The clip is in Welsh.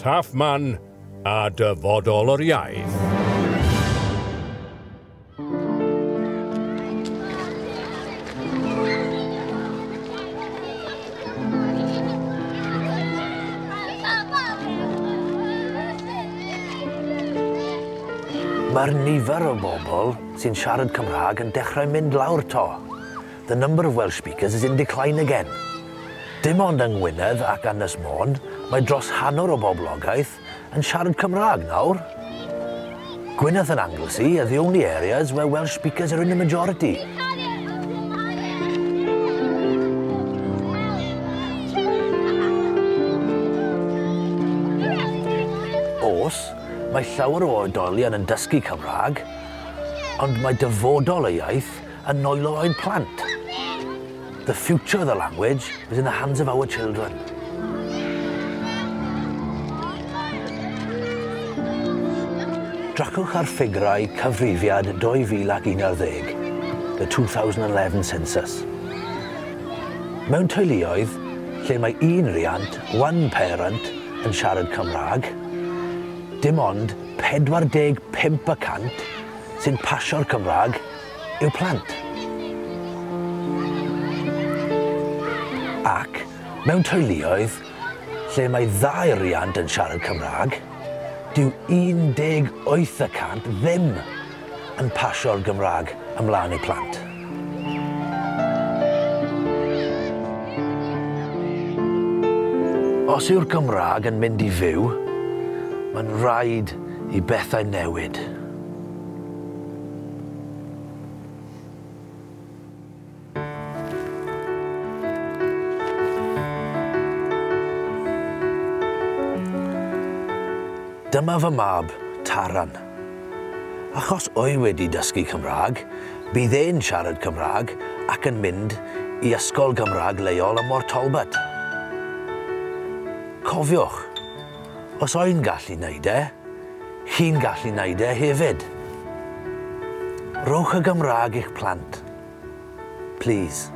Taffman a dyfodol yr iaith. Mae'r nifer o bobl sy'n siarad Cymraeg yn dechrau mynd lawr 'to. The number of Welsh speakers is in decline again. Dim ond yng Ngwynedd ac Ynys Môn, mae dros hanner o boblogaeth yn siarad Cymraeg nawr. Gwynedd and Anglesey are the only areas where Welsh speakers are in the majority. Oes, mae llawer o oedolion yn dysgu Cymraeg, ond mae dyfodol y iaith yn nwylo ein plant. The future of the language is in the hands of our children. Drychwch ar ffigurau cyfrifiad 2011, the 2011 census. Mewn teuluoedd lle mae un riant, one parent, yn siarad Cymraeg, dim ond 45% sy'n pasio'r Cymraeg i'w plant. Ac mewn teuluoedd lle mae ddau riant yn siarad Cymraeg, dyw 18% ddim yn pasio'r Gymraeg ymlaen i plant. Os yw'r Gymraeg yn mynd i fyw, mae'n rhaid i bethau newid. Dyma fy mab, Taran. Achos o'i wedi dysgu Cymraeg, bydd e'n siarad Cymraeg ac yn mynd i ysgol Gymraeg leol ym Mhort Talbot. Cofiwch, os oe'n gallu neud e, chi'n gallu neud e hefyd. Rhowch y Gymraeg i'ch plant. Please.